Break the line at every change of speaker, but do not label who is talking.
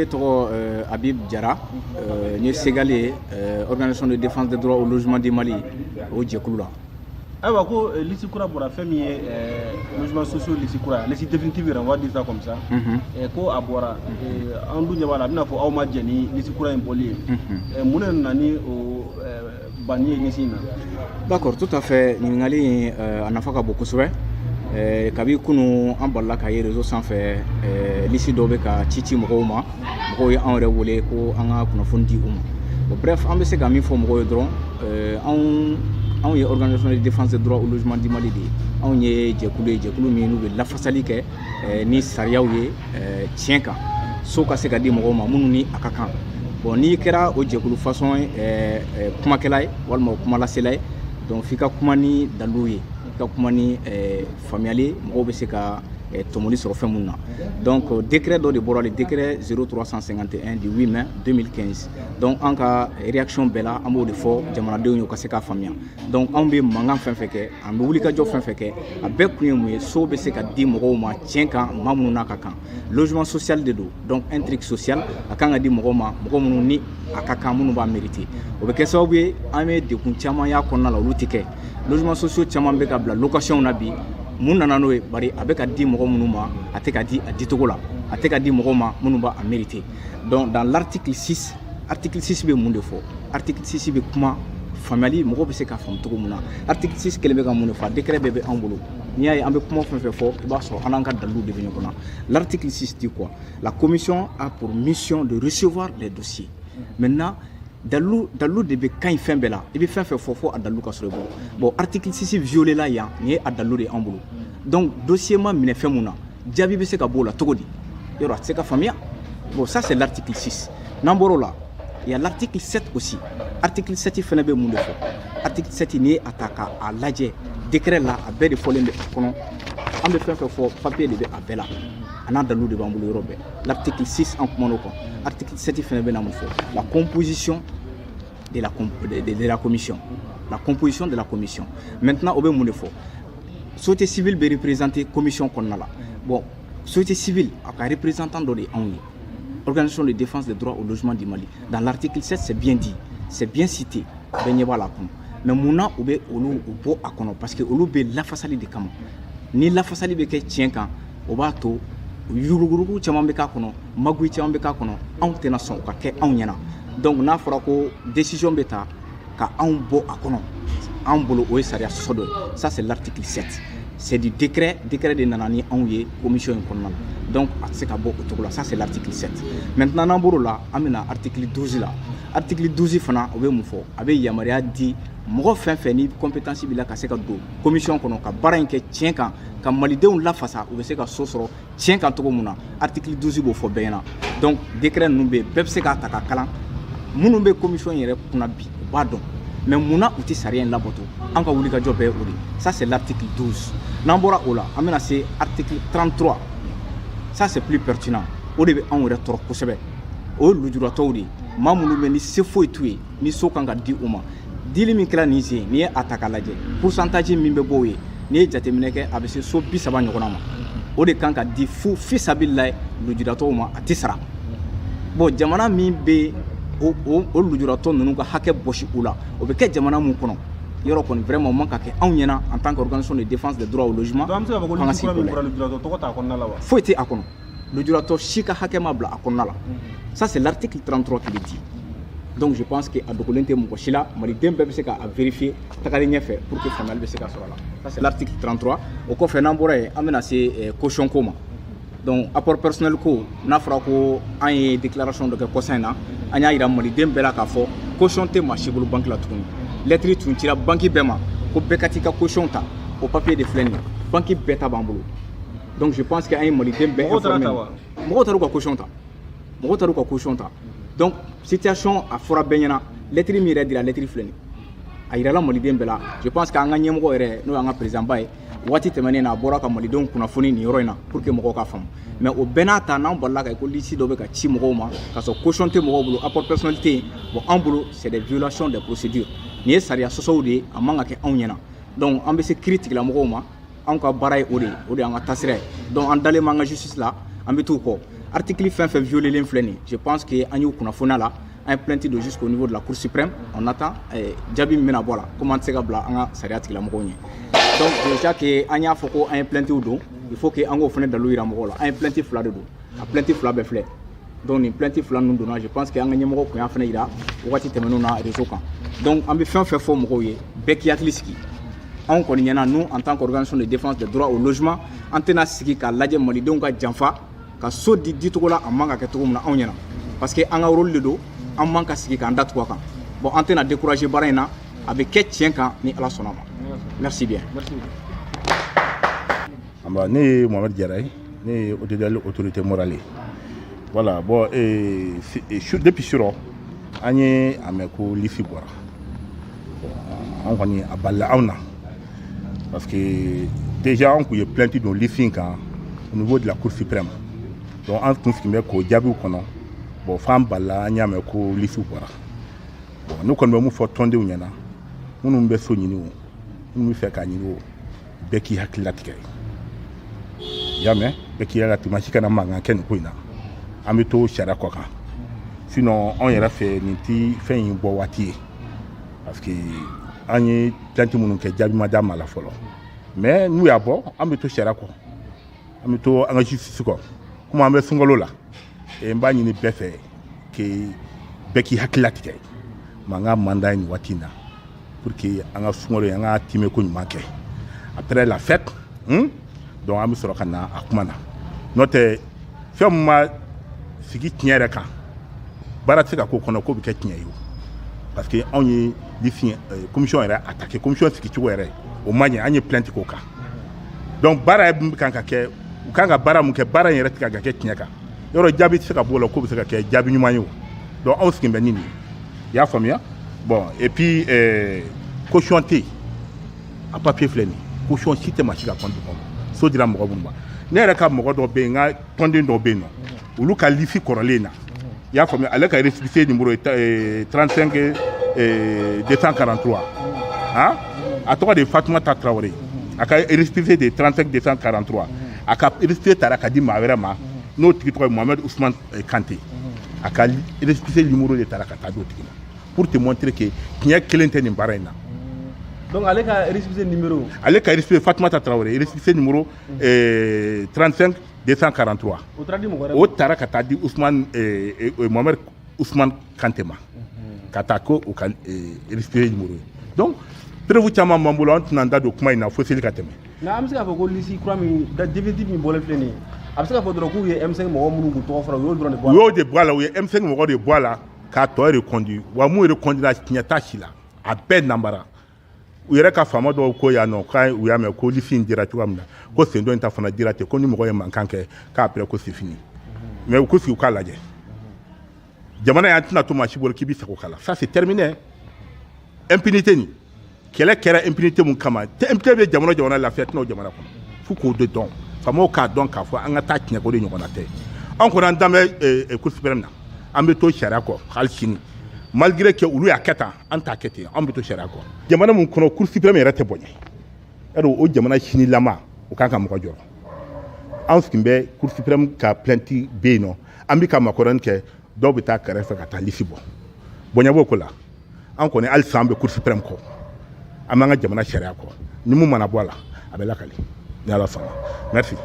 Ne tɔgɔ Habib Jara, n ye Segali ye, organisation de défense des droits au logement du Mali, o jɛkulu la.
Ayiwa, ko liste kura bɔra, fɛn min ye logement sociaux liste kura, liste définitive yɛrɛ, on va dire ça comme ça. Ko a bɔra, an dun ɲɛ b'a la, a bɛna fɔ aw ma jɛn ni liste kura in bɔli ye. Mun de nana ni o banni ye liste in na?
D'accord, tout à fait. Ɲininkali in, a nafa ka bon kosɛbɛ. Kabi kunu, an balila ka ye réseau sanfɛ, liste dɔw bɛ ka ci ci mɔgɔw ma. Mɔgɔw ye anw yɛrɛ wele ko an ka kunnafoni di u ma. Bon, bref, an bɛ se ka min fɔ mɔgɔw ye dɔrɔn, anw ye organisation de défense des droits au logement du Mali de ye. Anw ye jɛkulu ye, jɛkulu min n'u bɛ lafasali kɛ ni sariyaw ye tiɲɛ kan, so ka se ka di mɔgɔw ma minnu ni a ka kan. Bon, n'i kɛra o jɛkulu façon kumakɛla ye walima o kumalasela ye, donc f'i ka kuma ni dalilu ye, i ka kuma ni faamuyali ye, mɔgɔw bɛ se ka tɔmɔli sɔrɔ fɛn mun na. Donc décret dɔ de bɔra, le décret 0351 du 8 mai 2015. Donc an ka réaction bɛɛ la, an b'o de fɔ jamanadenw ye, u ka se k'a faamuya. Donc anw bɛ mankan fɛn fɛn kɛ, an bɛ wulikajɔ fɛn fɛn kɛ, a bɛɛ kun ye mun ye? So bɛ se ka di mɔgɔw ma tiɲɛ kan, maa minnu n'a ka kan. Logement social de don, donc un truc social, a kan ka di mɔgɔw ma, mɔgɔ minnu ni a ka kan, minnu b'a mériter. O bɛ kɛ sababu ye, an bɛ degun caman y'a kɔnɔna la, olu tɛ kɛ. Logement sociaux caman bɛ ka bila location na bi. Mun nana n'o ye? Bari a bɛ ka di mɔgɔ minnu ma, a tɛ ka di a dicogo la, a tɛ ka di mɔgɔw ma minnu b'a mériter. Donc dans l'article 6, article 6 bɛ mun de fɔ? Article 6 bɛ kuma faamuyali, mɔgɔw bɛ se k'a faamu cogo min na. Article 6 kelen bɛ ka mun de fɔ? A décret bɛɛ bɛ anw bolo. N'i y'a ye an bɛ kuma fɛn fɛn fɔ, i b'a sɔrɔ an n'an ka daliluw de bɛ ɲɔgɔn na. L'article 6 dit quoi? La commission a pour mission de recevoir les dossiers. Maintenant, dalilu, dalilu de bɛ ka ɲi fɛn bɛɛ la. I bɛ fɛn fɛn fɔ, fo a dalilu ka sɔrɔ i bolo. Bon, article 6 violé la yan, nin ye a dalilu de ye anw bolo. Donc dossier ma minɛ fɛn mun na, jaabi bɛ se ka bɔ o la cogo di? Yɔrɔ a tɛ se ka faamuya. Bon, ça, c'est l'article 6. N'an bɔr'o la, il y a l'article 7 aussi. Article 7 fɛnɛ bɛ mun de fɔ? Article 7, n'i ye a ta k'a lajɛ décret la, a bɛɛ de fɔlen bɛ a kɔnɔ. An bɛ fɛn fɛn fɔ, papier de bɛ a bɛɛ la, a n'a dalilu de b'an bolo yɔrɔ bɛɛ. L'article 6, an kumana o kan. Article 7 fɛnɛ bɛ na mun fɔ? La composition de la commission. La composition de la commission maintenant, o bɛ mun de fɔ? Société civile bɛ représenter commission kɔnɔna la. Bon, société civile, a ka représentant dɔ de ye anw ye, organisation de défense des droits au logement du Mali. Dans l'article 7, c'est bien dit, c'est bien cité, bɛɛ ɲɛ b'a la kɔnɔ. Mais munna u bɛ olu u bɔ a kɔnɔ? Parce que olu bɛ lafasali de kama. Ni lafasali bɛ kɛ tiɲɛ kan, o b'a to yuruguyurugu caman bɛ k'a kɔnɔ, magoyi caman bɛ k'a kɔnɔ. Anw tɛna sɔn o ka kɛ anw ɲɛna. Donc n'a fɔra ko décision bɛ ta ka anw bɔ a kɔnɔ, anw bolo o ye sariya sɔsɔ dɔ ye. Ça, c'est l'article 7, c'est du décret. Décret de nana ni anw ye commission in kɔnɔna la, donc a tɛ se ka bɔ o cogo la. Ça, c'est l'article 7. Maintenant, n'an bɔr'o la, an bɛna article 12 la. Article 12 fana, o bɛ mun fɔ? A bɛ yamaruya di mɔgɔ fɛn fɛn ni compétence b'i la ka se ka don commission kɔnɔ ka baara in kɛ tiɲɛ kan, ka malidenw lafasa, u bɛ se ka so sɔrɔ tiɲɛ kan cogo mun na. Article 12 b'o fɔ bɛɛ ɲɛna. Donc décret ninnu bɛ yen, bɛɛ bɛ se k'a ta ka kalan. Minnu bɛ commission yɛrɛ kunna bi, u b'a dɔn. Mais munna u tɛ sariya in labato? An ka wulikajɔ bɛɛ ye o de. Ça, c'est l'article 12. N'an bɔra o la, an bɛna se article 33. Ça, c'est plus pertinent. O de bɛ anw yɛrɛ tɔɔrɔ kosɛbɛ. O ye lujuratɔw de ye, maa minnu bɛ ni se foyi t'u ye, ni so kan ka di u ma. Dili min kɛra nin sen, n'i ye a ta k'a lajɛ, pourcentage min bɛ bɔ o ye, n'i ye jateminɛ kɛ, a bɛ se so 30 ɲɔgɔnna ma. O de kan ka di fu fisabilila lujuratɔw ma, a tɛ sara. Bon, jamana min bɛ o lujuratɔ ninnu ka hakɛ bɔsi u la, o bɛ kɛ jamana mun kɔnɔ? Yɔrɔ kɔni, vraiment, o man ka kɛ anw ɲɛna en tant qu'organisation de défense des droits au logement.
Donc an bɛ se k'a fɔ ko
An ka
liste
sigi
kura min
k'o lajɛ.
bɔra, lujuratɔ tɔgɔ t'a kɔnɔna la wa?
Foyi tɛ a kɔnɔ, lujuratɔ si ka hakɛ ma bila a kɔnɔna la. Ça, c'est l'article 33 qui le dit. Donc je pense que a dogolen tɛ mɔgɔ si la, maliden bɛɛ bɛ se k'a vérifier tagalen ɲɛfɛ pour que faamuyali bɛ se ka sɔrɔ a la. Ça, c'est l'article 33. O kɔfɛ, n'an bɔra yen, an bɛna se caution ko ma. Donc apport personnel ko, n'a fɔra ko an ye déclaration dɔ kɛ kɔsa in na, an y'a yira maliden bɛɛ la k'a fɔ caution tɛ maa si bolo banque la tuguni. Lettre tun cira banque bɛɛ ma ko bɛɛ ka t'i ka caution ta. O papier de filɛ nin ye, banque bɛɛ ta b'an bolo. Donc je pense que an ye maliden bɛɛ
Mɔgɔw taara
informé.
ta wa?
Mɔgɔw taara u ka caution ta, mɔgɔw taara u ka caution ta. Donc situation a fɔra bɛɛ ɲɛna. Lettre min yɛrɛ dira, lettre filɛ nin ye, a yirala maliden bɛɛ la. Je pense que an ka ɲɛmɔgɔ yɛrɛ, n'o y'an ka président ba ye, waati tɛmɛnen na, a bɔra ka malidenw kunnafoni nin yɔrɔ in na pour que mɔgɔw ka faamu. Mais o bɛɛ n'a ta, n'an balila ka ko liste dɔ bɛ ka ci mɔgɔw ma ka sɔrɔ caution tɛ mɔgɔw bolo, apport personnel tɛ yen, bon, an bolo, c'est des violations des procédures. Nin ye sariya sɔsɔw de ye, a man ka kɛ anw ɲɛna. Donc an bɛ se kiiri tigilamɔgɔw ma. Anw ka baara ye o de ye, o de y'an ka taasira ye. Donc an dalen b'an ka justice la, an bɛ t'u kɔ. Article fɛn fɛn violelen filɛ nin, je pense que an y'u kunnafoniya la. An ye plainte don jusqu'au niveau de la Cour suprême. On attend jaabi min bɛna bɔ a la, komi an tɛ se ka bila an ka sariya tigilamɔgɔw ɲɛ. Donc déjà que an y'a fɔ ko an ye plainte don, il faut que an k'o fana dalu yira mɔgɔw la. An ye plainte fila de don, a plainte fila bɛɛ filɛ. Donc nin plainte fila ninnu donna, je pense que an ka ɲɛmɔgɔ kun y'a fana yira wagati tɛmɛnenw na réseau kan. Donc an bɛ fɛn fɛn fɔ mɔgɔw ye, bɛɛ k'i hakili sigi. Anw kɔni ɲɛna, nous, en tant qu'organisation de défense des droits au logement, an tɛna sigi k'a lajɛ malidenw ka janfa ka so di dicogo la a man ka kɛ cogo min na anw ɲɛna, parce que an ka rôle de don. An man ka sigi k'an da tugu a kan. Bon, an tɛna décourager baara in na, a bɛ kɛ tiɲɛ kan ni Ala sɔnna ma. Merci bien.
Merci.
Ne ye Mohamed Jara ye, ne ye ODDL autorité morale ye. Voilà, bon, depuis surɔ an ye a mɛn ko liste bɔra. Bon, an kɔni a balila anw na, parce que déjà an kun ye plainte don liste in kan au niveau de la Cour suprême. Donc an kun sigin bɛ k'o jaabiw kɔnɔ. Bon, f'an balila, an y'a mɛn ko liste bɔra. Bon, ne kɔni bɛ mun fɔ tɔndenw ɲɛna, minnu bɛ so ɲini o, minnu bɛ fɛ k'a ɲini o, bɛɛ k'i hakili latigɛ. I y'a mɛn, bɛɛ k'i hakili latigɛ, maa si kana mankan kɛ nin ko in na. An bɛ to sariya kɔ kan. Sinon anw yɛrɛ fɛ, nin ti fɛn in bɔ waati ye, parce que an ye plainte minnu kɛ, jaabi ma d'a ma la fɔlɔ. Mais n'u y'a bɔ, an bɛ to sariya kɔ, an bɛ to an ka justice kɔ. Komi an bɛ sunkalo la, n b'a ɲini bɛɛ fɛ que bɛɛ k'i hakili latigɛ. Mankan man d'an ye nin waati in na, pour que an ka sunkalo in, an ka timɛ ko ɲuman kɛ. Après la fête, donc an bɛ sɔrɔ ka na a kuma na. N'o tɛ, fɛn min ma sigi tiɲɛ yɛrɛ kan, baara tɛ se ka k'o kɔnɔ k'o bɛ kɛ tiɲɛ ye o, parce que anw ye liste commission yɛrɛ attaqué, commission sigicogo yɛrɛ o ma ɲɛ, an ye plainte k'o kan. Donc baara yɛrɛ min kan ka kɛ, u kan ka baara mun kɛ, baara in yɛrɛ tɛ ka kɛ tiɲɛ kan. Yɔrɔ jaabi tɛ se ka bɔ o la k'o bɛ se ka kɛ jaabi ɲuman ye o. Donc anw sigilen bɛ ni nin ye, i y'a faamuya. Bon, et puis caution tɛ yen. A papier filɛ nin ye, caution si tɛ maa si ka compte kɔnɔ. So dira mɔgɔ minnu ma, ne yɛrɛ ka mɔgɔ dɔ bɛ yen, n ka tɔnden dɔ bɛ yen nɔ, olu ka liste kɔrɔlen na, i y'a faamuya, ale ka récépissé numéro ye 35 243. Han, a tɔgɔ de ye Fatumata Tarawele. A ka récépissé de ye 35 243. A ka récépissé taara ka di maa wɛrɛ ma, n'o tigi tɔgɔ ye Mohamed Ousmane Kante. A ka récépissé numéro de taara ka taa di o tigi ma, pour te montrer que tiɲɛ kelen tɛ nin baara in na.
Donc ale ka récépissé numéro?
Ale ka récépissé, Fatumata Tarawele, récépissé numéro 35 243.
O taara di mɔgɔ wɛrɛ?
O taara ka taa di Ousmane Mohamed Ousmane Kante ma, ka taa ko o ka récépissé numéro ye. Donc preuve caman b'an bolo, an tɛna an da don kuma in na fo seli ka tɛmɛ.
Nka an bɛ se k'a fɔ ko liste kura min da définitive min bɔlen filɛ nin ye, a bɛ se k'a fɔ dɔrɔn k'u ye M5 mɔgɔ minnu kun tɔgɔ fɔra, u y'o dɔrɔn de bɔ a
U
la?
y'o de bɔ a la, u ye M5 mɔgɔ de bɔ a la k'a tɔ reconduit. Wa mun reconduit, tiɲɛ t'a si la, a bɛɛ nanbara. U yɛrɛ ka faama dɔw ko yan nɔ k'a u y'a mɛn ko liste in dira cogoya min na, ko sen dɔ in ta fana dira ten, ko ni mɔgɔ ye mankan kɛ k'a après ko c'est fini. Mais u ko sigi u k'a lajɛ, jamana in, an tɛna to maa si bolo k'i bɛ sago k'a la. Ça, c'est terminé. Impunité nin kɛlɛ kɛra impunité mun kama, impunité bɛ jamana o jamana, lafiya tɛna o jamana kɔnɔ. F'u k'o de dɔn, faamaw k'a dɔn k'a fɔ an ka taa tiɲɛ ko de ɲɔgɔnna tɛ. Anw kɔni, an dan bɛ Cour suprême na, an bɛ to sariya kɔ hali sini. Malgré que olu y'a kɛ tan, an t'a kɛ ten, an bɛ to sariya kɔ. Jamana mun kɔnɔ Cour suprême yɛrɛ tɛ bonya, yarɔ o jamana sinilama o kan ka mɔgɔ jɔrɔ. Anw sigin bɛ Cour suprême ka plainte bɛ yen nɔ, an bɛ ka makɔrɔni kɛ, dɔw bɛ taa kɛrɛfɛ ka taa liste bɔ. Bonya b'o ko la. An kɔni, halisa an bɛ Cour suprême kɔ, an b'an ka jamana sariya kɔ. Ni mun mana bɔ a la, a bɛ lakali ni Ala sɔnna. Merci.